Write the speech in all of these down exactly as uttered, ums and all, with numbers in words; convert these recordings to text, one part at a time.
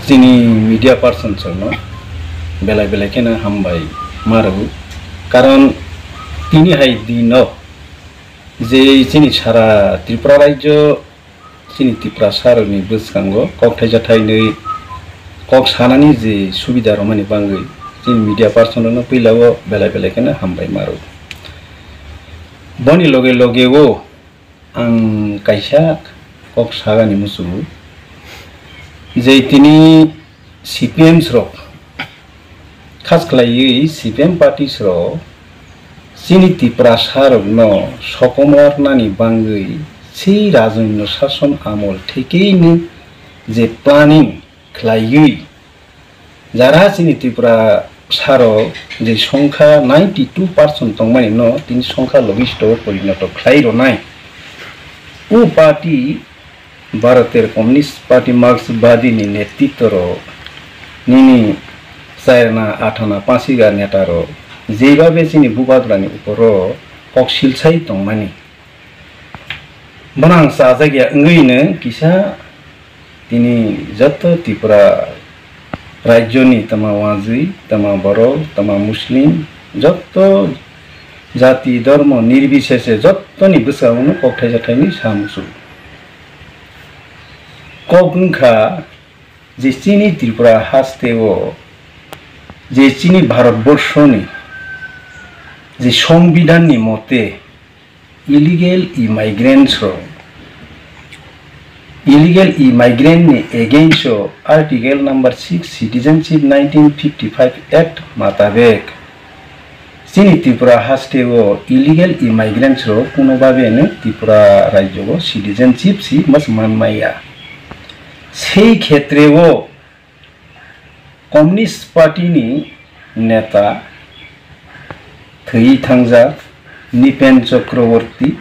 Chini media person rokno belai belai kheno hambai ma rwo, karon tini hai dino je chini sara Tripura rajyo, chini Tiprasa rokni bwskango kok thaisa thainwi kok sanani je subida rwmani bangwi chini media person rokno puila o belai belai kheno hambai ma rwo. Boni loge loge o ang kaisa kok sagani muchungo je tini C P M rok, khas khlaiwi C P M party rok chini Tiprasa rokno sokomornani bangwi sei Rajoinno sason amol thekino je planning khlaiwi jara chini Tiprasa rok je songkha ninety two percent tongmani no tini songkha logisto porinoto khlai rwnai. O party Bharoter Communist Party Marxbadi ni netritwo rok nini chairna athana pasiga neta rok jeibabe chini bubagrani uporo kok silsai tongmani. Bono ang chajak ya wngwi no kisa tini joto Tripura rajyoni tama wajwi, tama borok, tama Muslim, joto jati, dhormo, nirbisese jottoni bwskango no kok thaisa thainwi sa muchungo. Kok wngkha je chini Tripura hasteo je chini Bharatborshoni je Songbidanni mote illegal immigrants rok, illegal immigrant ni against o Article number six Citizenship nineteen fifty-five Act matabek chini Tripura haste o illegal immigrants rok kuno babe no Tripura rajyo o citizenship si mas man maya. Sei khetre o Communist Party ni neta thwi thangjak Nipen Chakraborty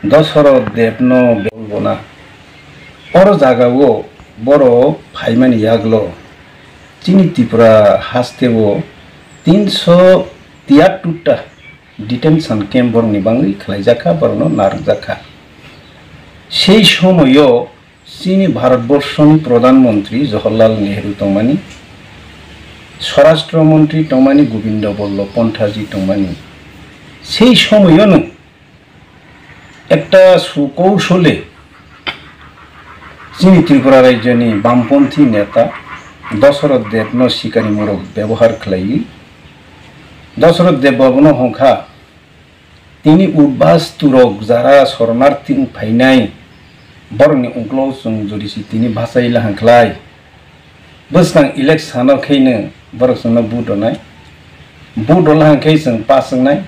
Dasarath Debno bol bona. Oro jagao borok phaimani yaglo chini Tripura hasteo tinso tiyatutta detention camp borokni bangwi khlaijakha, borokno narwkjakha. Sei somoio chini Bharatborshoni Pradhan Mantri Jawaharlal Nehru tongmani, Swarashtra Mantri tongmani Govinda Ballabh Panthaji tongmani. Sei somoiono ekta sukousole chini Tripura rajyoni bamponthi neta Dasarath Debno sikari morok bebohar khlaiwi Dasarath Deb babuno hongkha, tini udbas turok jara soronarthi wng phainai, borokni ungklo chwng jodi si tini bachai lahang khlai. Bwskang election o kheino borok chwngno vote rwnai. Vote rwla hwn khe chwng pass wngnai.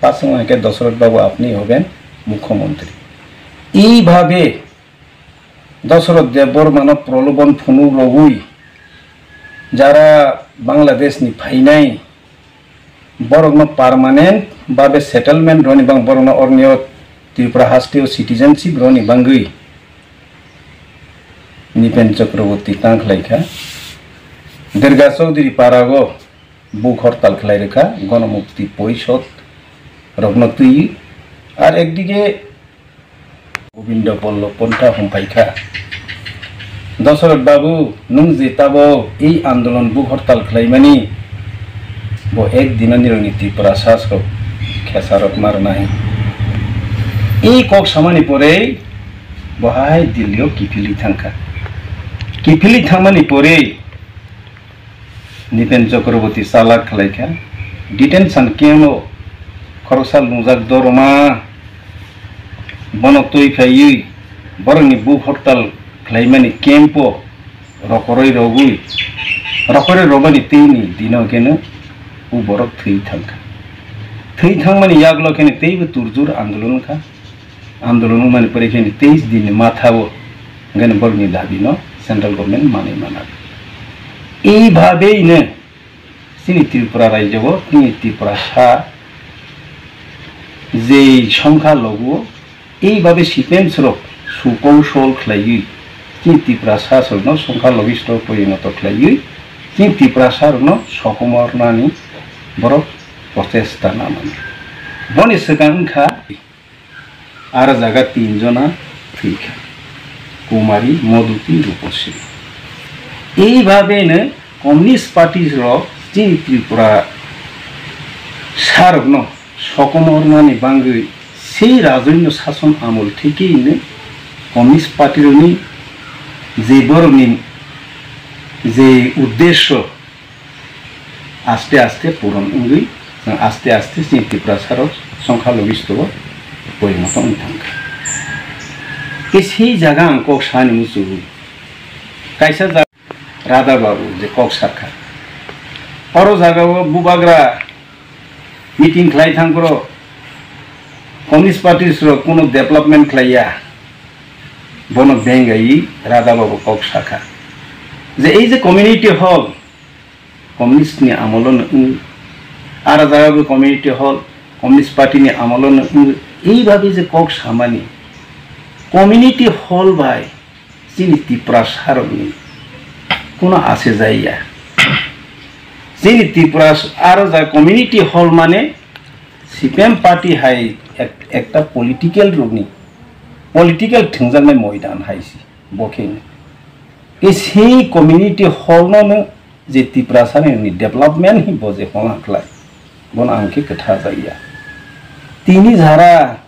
Pass wngma hwn khe Dasarath Babu apni hoben mukhyamantri. Ei bhabe Dasarath Debbarmano prolobon phunuk rogwi jara Bangladesh ni phainai borokno permanent babe settlement roni bang borokno ornio Tripura hasteo citizenship roni bangwi Nipen Chakraborty tang khlai kha. Durga Chaudhary Parago buk hortal khlai rwkha Ganamukti Porishad rokno twiwi. Ar ekdige Govinda Ballabh Pantha hum phaikha. Dasarath Babu, nwng je tabok ei andolon buk hortal khlaimani, bo ek dinani rokni Tiprasa sok khesarok ma rwnai. Ei kok samani pore bo hai Delhi o kiphilwi thangkha. Kiphilwi thangmani pore Nipen Chakraborty chalak khlaikha. Detention camp o khoroksa lungjak dorma bono twi phaiwi borokni buk hortal khlaimani camp o rokoroi rogwi, rokoroi rogmani tei ni dino keno o borok thwi thangkha. Thwi thangmani yaglo keno teibo turjur andolon wngkha. Andolon wngmani pore khe teis din ni matha o hwnkhe borokni dabi no central government manwi mana. Ei bhabe no chini Tripura rajyo o chini Tiprasa je songkha logu o ei bhabe C P M rok sukousol khlaiwi chini Tiprasa rok no songkha logisto porinoto khlaiwi chini Tiprasa rok no sokomornani borok prochesta namani. Boni swkang wngkha Aro jaga tin jona thwikha, Kumari, Moduti, Ruposi. Ei babeno Communist Party rok chini Tripura sarokno sokomornani bangwi sei rajoino sason amol thikino Communist Party rokni je borokni je uddesho aste aste puron wngwi, chwng aste aste chini Tiprasa rok songkha logisto o porinoto wng thangkha. Tei sei jaga ang kok sani muchungo. Kaisa jaga Radha Babu je kok sakha. Oro jaga o bubagra meeting khlai thangphro Communist Party rok kuno development khlaiya. Bono bengaiwi Radha Babu kok sakha. Je ei je community hall, Communist ni amolo no wng, aro jaga bo community hall, Communist Party ni amolo no wng, ei babe je kok samani, community hall bai chini Tiprasa rokni kuno ase jaiya. Chini Tiprasa aro ja community hall mane C P M party hai ek-, ekta political rokni, political thwngjaknai moidan hai se bo khe. Tei sei community hall no no je Tiprasa ni development hi bo je hola khlai, bono ang khe kwtha jaiya. Tini jara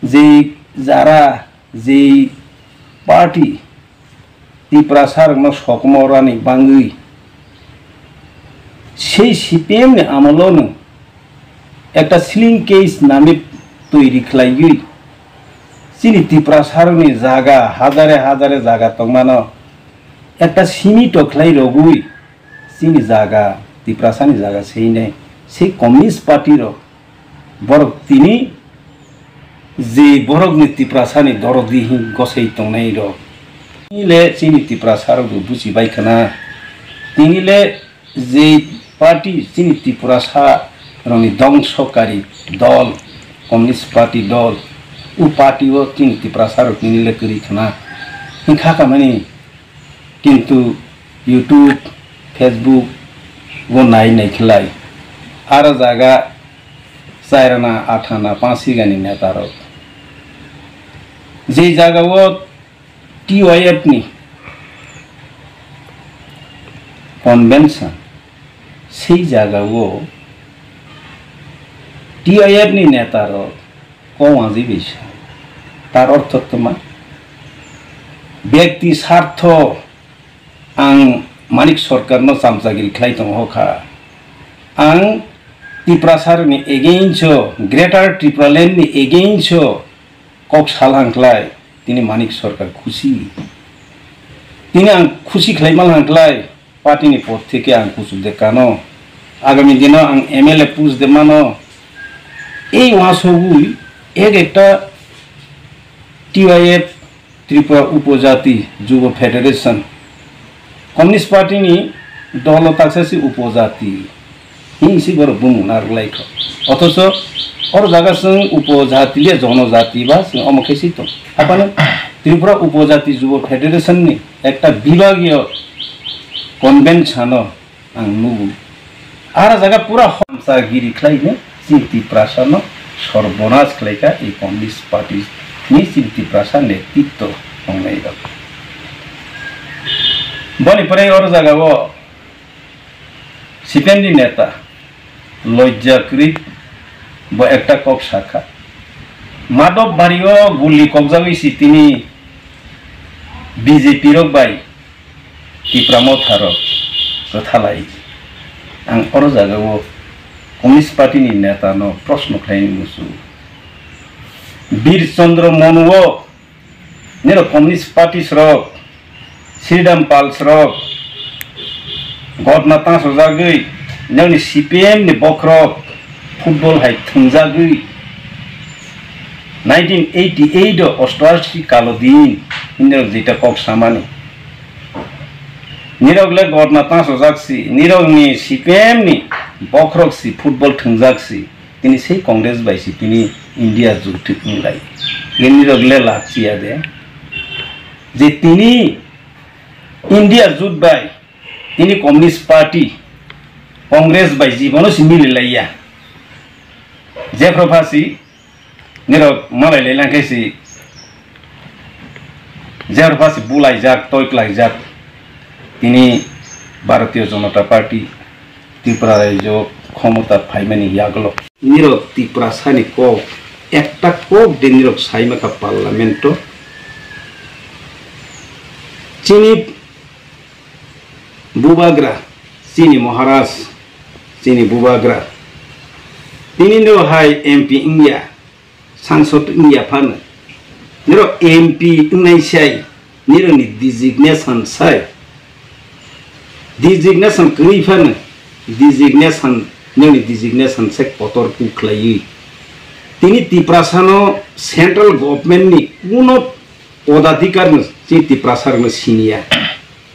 je, jara je party Tiprasa rokno sokomorani bangwi sei C P M ni amolo no ekta sling case nami toiri khlaiwi chini Tiprasa rokni jaga hajare hajare jaga tongmano ekta simi to khlai rogwi chini jaga, Tiprasani jaga seinai sei Communist Party rok, borok tini je borokni Tiprasani dorodi hin gosei tongnai rok. Tini le chini Tiprasa rok bo buchi bai khna. Tini le je party chini Tiprasa rokni dongsokari dol, Communist Party dol, o party o chini Tiprasa rok tini le kwrwi khna. Hinkha kamani Kintu YouTube, Facebook o nai nai khlai. Aro jaga chairana, athana, panchigani neta rok. Je jaga o T Y F ni convention, sei jaga o T Y F ni neta rok kok wngwi bisa. Tar ortho tma? Byakti sartho ang Manik Sarkarno chamchagiri khlai tongo kha. Ang Tiprasarni against o, Greater Tipraland ni against o kok salhang khlai, tini Manik Sarkar khusi. Tini ang khusi khlai malhang khlai, party ni pod theke ang kuchuk de kano. Agami dino ang M L A post de mano. Ei wasogwi ek ekta T Y F, Tripura Upojati Jubo Federation, Communist Party ni dolo taksa si upojati. Hing si borok bumung narwk lai kho. Othocho oro jaga chwng upojati le jonojati ba chwng omo khe si tong. Haphano Tripura Upojati Jubo Federation ni ekta bibagiyo convention o ang nugo. Ara jaga pura homsa giri khlai ne chini Tiprasa no sorbonas khlai kha ei Communist Party ni chini Tiprasa netritwo tongnai rok. Boni pore oro jaga o C P M ni neta Lojja Krit bo ekta kok sakha. Madhobari o guli kokjagwi si tini B J P rok bai Tipra Motha rok kwthalai. Ang oro jaga o Communist Party ni neta no proshno khlai muchungo. Bir Chandra Monu o nirok Communist Party srok, Sridham Pal srok, gotna tangsajagwi nirokni C P M ni bokhorok football hai thwngjagwi nineteen eighty eight o ostoashi kalo din hinwi nirok jeta kok samani. Nirok le gotna tangsajak si, nirokni C P M ni bokhorok si football thwngjak si. Tini sei Congress bai se tini India jut thik wnglai. Nini rok le lak chiya de. Je tini India jut bai tini Communist Party Congress bai jibono se mili laiya. Jephru phasi nirok malai lai lang khe se Jephru phasi bulaijak, toiklaijak. Tini Bharatiya Janata Party Tripura raijo khomota phaimani yagulo. Nirok Tiprasani kok, ekta kok de nirok saimakha parliament o. Chini bubagra, chini Maharaj, chini bubagra. Tini no hai M P wngya, sangsod wngya phano. Nirok M P wngnai sai, nirokni designation sai. Designation kwrwi phano, designation, nirokni designation se kotor kuk khlaiwi. Tini Tiprasano central government ni kuno podadhikar no chini Tiprasa rokno siniya.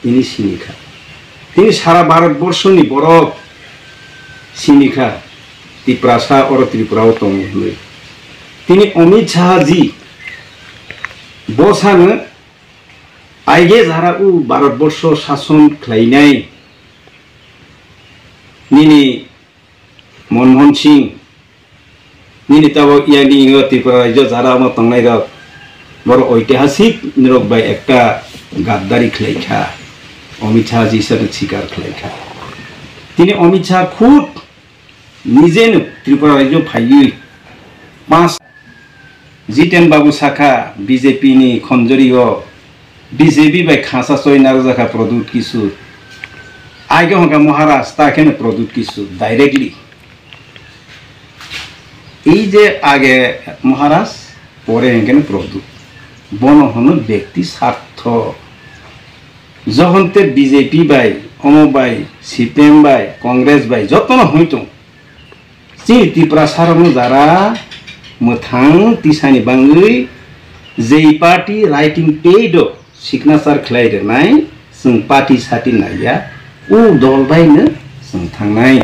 Tini sinikha. Tini sara Bharat borso ni borok sinikha Tiprasa oro Tripura o tongo hinwi. Tini Amit Shah ji bosano aige jara u Bharat borso sason khlainai nini Manmohan Singh, nini tabok yani o Tripura raijo jara omo tongnai rok, boro oitihasik nirok bai ekta gaddari khlai kha, Amit Shah ji sano sikar khlai kha. Tini Amit Shah khud nijeno Tripura raijo phaiwi panch Jiten Babu sakha, B J P ni khonjori o B J P bai khasa choi narwkjakha Pradyut Kishore. Age hwnkha Maharaj, ta kheno Pradyut Kishore directly. Ei je age Maharaj, pore hwnkhe Pradyut. Bono hwno bekti sartho. Jokhon te B J P bai, omo bai, C P M bai, Congress bai, jotono hoi tong. Chini Tiprasa rokno jara mwthang tisani bangwi jei party writing pad o signature khlai rwnai, chwng party sati naiya, o dol bai no chwng thangnai.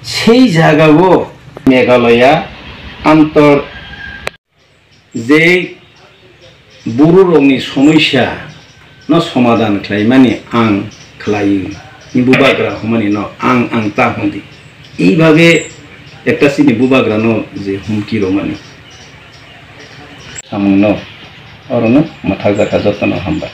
Sei jaga o Meghalaya antor je bororokni somosya no somadhan khlaimani ang khlai, ni bubagra hwnmani no ang, ang ta hwndi. Ei bhabe ekta chini bubagra no je humki rwmani samung no, oro no mwthakjakha jotono hambai.